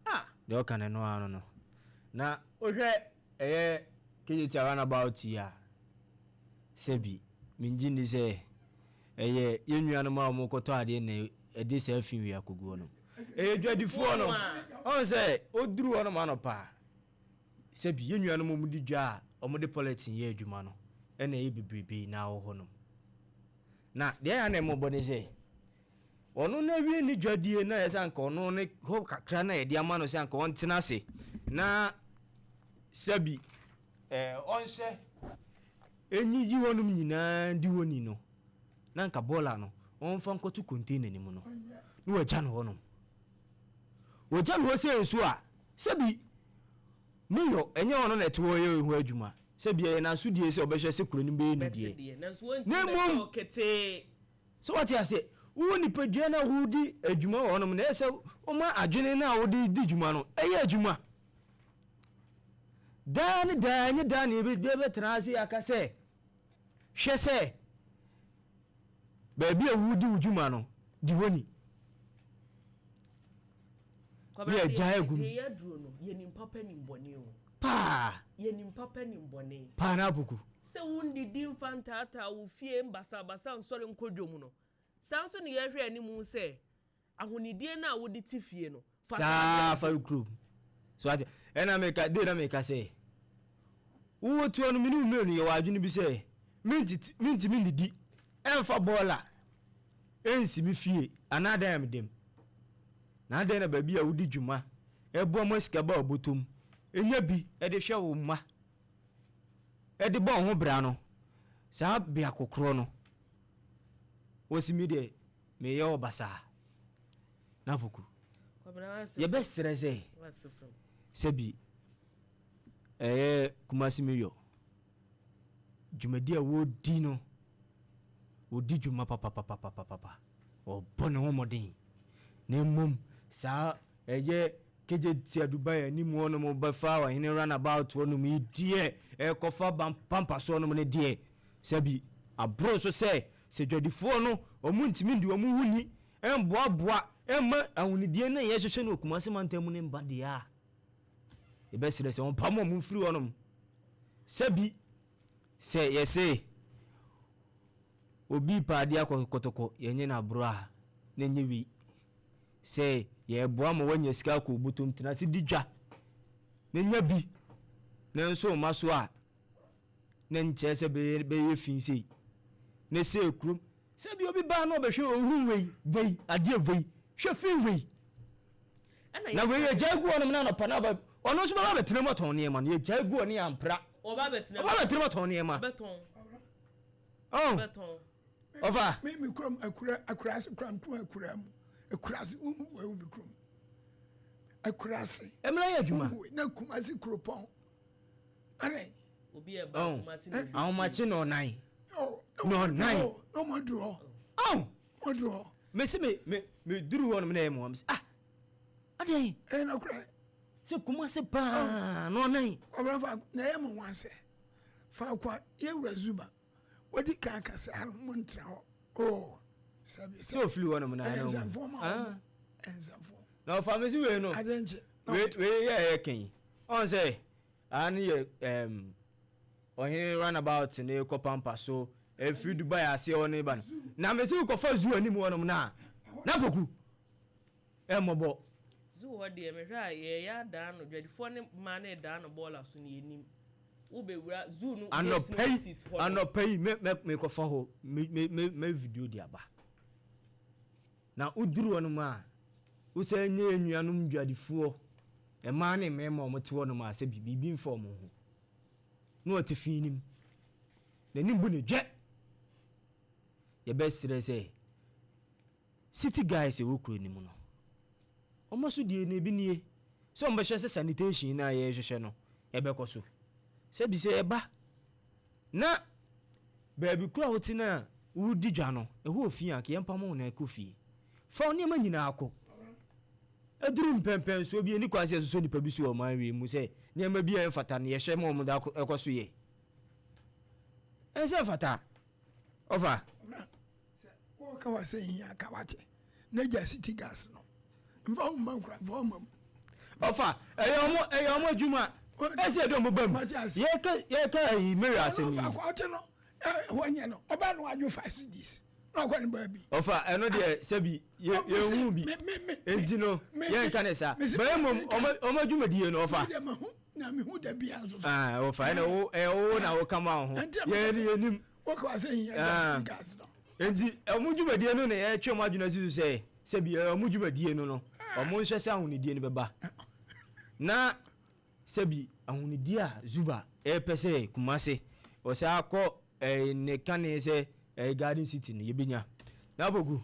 [SPEAKER 4] Ah!
[SPEAKER 5] deɛ ɔka no ɛno ara no no. Na wohwɛ ɛyɛ Kejetia runabout yi a, sɛbi mengye nni sɛ ɛyɛ yɛn nuanom a wɔkɔtɔ adeɛ na ɛde saa fi wei akɔgu hɔ nom. Ɛyɛ dwadifoɔ no. Ɔhu sɛ ɔduru hɔ nom anɔpa a, sɛbi yɛn nuanom a wɔdi dwa a wɔde polythene yɛ adwuma no ɛna ɛyɛ bebrebe na wɔ hɔ nom. Na deɛ ɛyɛ a na ɛmmɔbɔ ne sɛ, ɔno no awie ne dwadie na ɛyɛ sɛ anka ɔno ne hɔ kakra na yɛde ama no sɛ anka ɔntena ase na sɛbi ɛɛ ɔnhyɛ ɛnyiyi hɔnom nyinaa di hɔ ni no, na anka bɔɔla no ɔmfa nkɔto container no mu no na wagya no hɔnom. Wɔgya no hɔ sɛ nso a, sɛbi Mayor ɛnyɛ ɔno na ɛte hɔ yɛ ho adwuma. Sɛbi ɛyɛ n'asodie sɛ ɔbɛhwɛ sɛ kuro no bɛyɛ ne deɛ. Na mmom sɛ wate aseɛ, wowɔ nipadua no a wodi adwuma wɔ hɔnom na ɛyɛ sɛ woma adwene no a wode di dwuma no ɛyɛ adwuma. Daa ne daa ɛnyɛ daa na yɛbɛtena ase aka sɛ hwɛ sɛ baabi a wodi wo dwuma no di hɔ ni. Ne yɛgyae agu mu.
[SPEAKER 4] Yɛnim papa nim bɔne o.
[SPEAKER 5] Paa.
[SPEAKER 4] Yɛnim papa nim bɔne.
[SPEAKER 5] Paa na apoku.
[SPEAKER 4] Sɛ wondidi mfa ntaataa wo fie basabasa nsɔre nkɔ dwom no, saa nso na yɛhwɛ anim sɛ ahonidie no a wode te fie no, fa
[SPEAKER 5] saa fa kurom. So ate ɛna meka de na meka sɛ wowɔ tuo no mene wo mmienu yɛwɔ adwene bi sɛ mentumi nnidi ɛmfa bɔɔla ɛnsi me fie anaa dan a meda mu. Na adɛn na baabi a wodi dwuma ɛboa ma sika ba ɔbɔtɔm ɛnya bi ɛde hwɛ wo mma ɛde bɔ wo ho bra no saa biako korɔ no wɔsi mi deɛ meyɛ wɔ basaa na poku yɛbɛsrɛ sɛ sɛbi ɛyɛ Kumasi meyɔ dwumadi a wɔdi no wɔdi dwuma papapapapapa wɔbɔ ne ho mmɔden na mmom saa ɛyɛ Kegye tia Dubai anim hɔ nom bɛfa ɔhene runabout hɔ nom yi deɛ ɛkɔfa pampa soɔ nom no deɛ sɛbi aboro so sɛ sɛ dwadifoɔ no ɔmo ntumi ndi ɔmo ho ni ɛmboaboa ɛmma ahonidie no a yɛhwehwɛ no wɔ Kumasi mantam mu no mba deɛ a yɛbɛsrɛ sɛ wɔmpam ɔmo mfiri hɔ nom sɛbi sɛ yɛse obi pɛ adeɛ akɔ kɔtɔkɔ yɛnyɛ no aboro a na ɛnyɛ wei. Sɛ yɛreboa ma woanya sika akɔ wo bɔtɔm, tena ase di dwa na nya bi na nso mma so a, na nkyerɛ sɛ bɛyɛ bɛyɛ fi sei. Na sɛ kurom sɛ bi obi baa na ɔbɛhwɛ ohun wei wei adeɛ wei hwɛ fi wei na wei yɛgyae gu hɔnom na anɔpa na ɔba ɔno nso bɛba bɛtena mu atɔn nneɛma no yɛgyae gu hɔ ne yɛampra
[SPEAKER 4] ɔba bɛtena
[SPEAKER 5] mu atɔn nneɛma.
[SPEAKER 4] Ɔbɛtɔn.
[SPEAKER 5] Ɔfa.
[SPEAKER 3] Me me kurom akura akuraase kura nko akura mu akuraase wohu wɔ ewu mi kurom akuraase.
[SPEAKER 5] Ɛmuna yɛ adwuma.
[SPEAKER 3] Wohu na Kumasi kuropɔn adɛn.
[SPEAKER 4] Obi ɛba oh. Kumasi na obi.
[SPEAKER 5] Ahomakye na ɔnan.
[SPEAKER 3] Oh,
[SPEAKER 5] na ɔnan.
[SPEAKER 3] Na ɔmo aduru hɔ.
[SPEAKER 5] Oh.
[SPEAKER 3] Ɔmo aduru hɔ.
[SPEAKER 5] Mesi me me me duru hɔ nom na ɛyɛ mo hɔ mesi ah adɛn.
[SPEAKER 3] Ɛyɛ nɔkorɛ.
[SPEAKER 5] Sɛ Kumasi paa na ɔnan.
[SPEAKER 3] Ɔbɛn fa na ɛyɛ mo nwansɛ faako a yɛwura Zuma. Wadi kan ka sɛ ano mo ntra hɔ. Oh, sɛbi
[SPEAKER 5] sɛ. Sɛ ofiri hɔ nom na ɛyɛ
[SPEAKER 3] nsɛmfoɔ ma wɔn. Ah. Nsɛmfoɔ.
[SPEAKER 5] Na ɔfa mi si wei no.
[SPEAKER 3] Adeɛ nkye.
[SPEAKER 5] Wei wei yɛ ɛyɛ kɛn. Ɔn sɛ aha no yɛ ɛɛm ɔhene runabout ne kɔ pampa so efiri Dubai aseɛ hɔ ne ba no. Na mesi kɔfa zoo anim hɔ nom na na poku. Ɛmmɔbɔ.
[SPEAKER 4] Zoo hɔ deɛ mehwɛ a yɛyɛ adaa no dwadifoɔ ne mmaa no redaa no bɔɔla so no yɛnim. Wobɛwura zoo no gate no
[SPEAKER 5] Anɔpa yi
[SPEAKER 4] opposite hɔ no.
[SPEAKER 5] anɔpa yi mɛ mɛ mekɔfa hɔ me me me mɛ video de aba. Na woduru hɔ nom a wosan nya yɛn nuanom dwadifoɔ mmaa ne mmarima a wɔte hɔ nom a sɛ biribi mfa wɔn ho na wɔte fi no mu. N'anim bu no dwɛ. Yɛbɛsrɛ sɛ City guys ɛwɔ kuro no mu no. Wɔn asodie no ebi nie, sɛ wɔbɛhwɛ sɛ sanitation no a yɛrehwehwɛ no ɛbɛkɔ so. Sɛbi sɛ ɛba na baabi koro a wote no a woredi dwa no, ɛhɔ wɔ fie a, anka yɛmpamo wo na kɔ fie. Fa wo nneɛma nyinaa kɔ. Ɛduru mpɛnpɛnsoɔ bi, ɛnni kwan sɛ yɛsosɔ nnipa bi so wɔ ɔman wei mu sɛ nneɛma bi a ɛmfata no yɛhwɛ ma wɔn de kɔ so yɛ. Ɛnsɛ mfata. Ɔfa.
[SPEAKER 3] Sɛ wɔka wa sɛ hia ka wate na gya city gas no mfa wo mma nkura mfa wo mma mu.
[SPEAKER 5] Ɔfa ɛyɛ ɔmo ɛyɛ ɔmo adwuma ɛsɛ ɛde ɔmo ba mu yɛka yɛka ayi Mary asɛm yi.
[SPEAKER 3] Ɔfa kɔɔte no ɛhɔ nyɛ no ɔba no adwo 5 cedis na ɔkɔ ne baabi.
[SPEAKER 5] Ɔfa ɛno deɛ sɛbi yɛ yɛn hu bi enti no yɛn ka ne saa bɛyɛ mom ɔmo ɔmo adwumadie no ɔfa.
[SPEAKER 3] Na mehu da bia nso so.
[SPEAKER 5] Ah, ɔfa ɛna wo ɛyɛ wo na wo kama wo ho yɛn ni yɛn nim.
[SPEAKER 3] Wɔkɔ ase hin yɛ gas no.
[SPEAKER 5] Nti ɔmo dwumadie no na yɛtwe ɔmo adwene asi so sɛ sɛbi ɛyɛ ɔmo dwumadie no no ɔmo nhwɛ sɛ ahonidie no bɛba na sɛbi ahonidie a Zuba ɛpɛ sɛ Kumase ɔsɛ akɔ ɛɛ ne kane sɛ ɛyɛ Garden City no yɛbɛnya na abogu.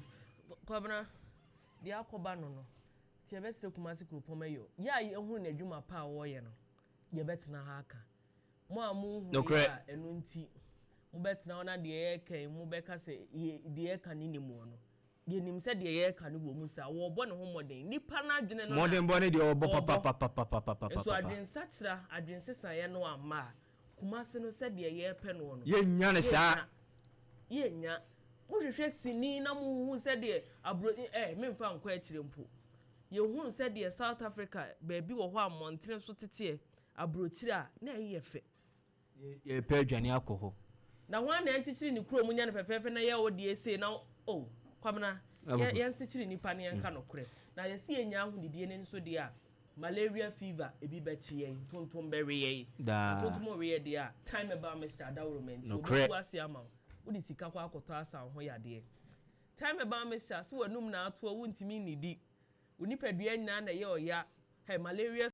[SPEAKER 4] Kwabena, deɛ akɔba no, nti yɛbɛsrɛ Kumase kuropɔn ayɔ yɛ a yɛhunu n'adwuma pa a wɔreyɛ no, yɛbɛtena ha aka mo a monhu yɛ a ɛno nti mobɛtena hɔ na deɛ yɛreka yi mobɛka sɛ deɛ yɛreka no nim wɔ no. Yɛnim sɛ deɛ yɛreka no wɔ mu saa, wɔrebɔ ne ho mmɔden. Nipa no adwene no na
[SPEAKER 5] Mmɔdenbɔ ne deɛ ɔbɔ
[SPEAKER 4] ɔrebɔ.
[SPEAKER 5] Papapapapapapapa.
[SPEAKER 4] Nso adwensakyera, adwensesaeɛ no amma a, Kumase no sɛdeɛ yɛrepɛ noɔ no,
[SPEAKER 5] Yɛnnya no saa.
[SPEAKER 4] Yɛnnya. Mohwehwɛ sini na mohuhu sɛdeɛ aburo eh, memfa nkɔ akyire mpo. Yɛhunu sɛdeɛ South Africa baabi wɔ hɔ a mmɔntene so teteɛ, aburokyire a, na ɛyɛ fɛ.
[SPEAKER 5] Yɛrepɛ adwane akɔ hɔ.
[SPEAKER 4] Na hwan na ɛnkyekyere ne kurom nyɛ no fɛfɛɛfɛ na yɛ wo deɛ sei na oh Kwabena yɛ yɛnsekyere nnipa na yɛnka nokorɛ na yɛse yɛnya ahonidie no nso deɛ a malaria fever ebi bɛkye yɛn ntontom bɛwe yɛn
[SPEAKER 5] Daa.
[SPEAKER 4] ntontom we yɛ deɛ a time herbal mixture adaworoma nti
[SPEAKER 5] Nokorɛ.
[SPEAKER 4] wɔbɛtu ase ama wo wode sika kɔ akɔtɔ asa wo ho yadeɛ. Time herbal mixture so w'anum na atoɔ wontumi nnidi wo nipadua nyinaa na ɛyɛ ɔya hey malaria.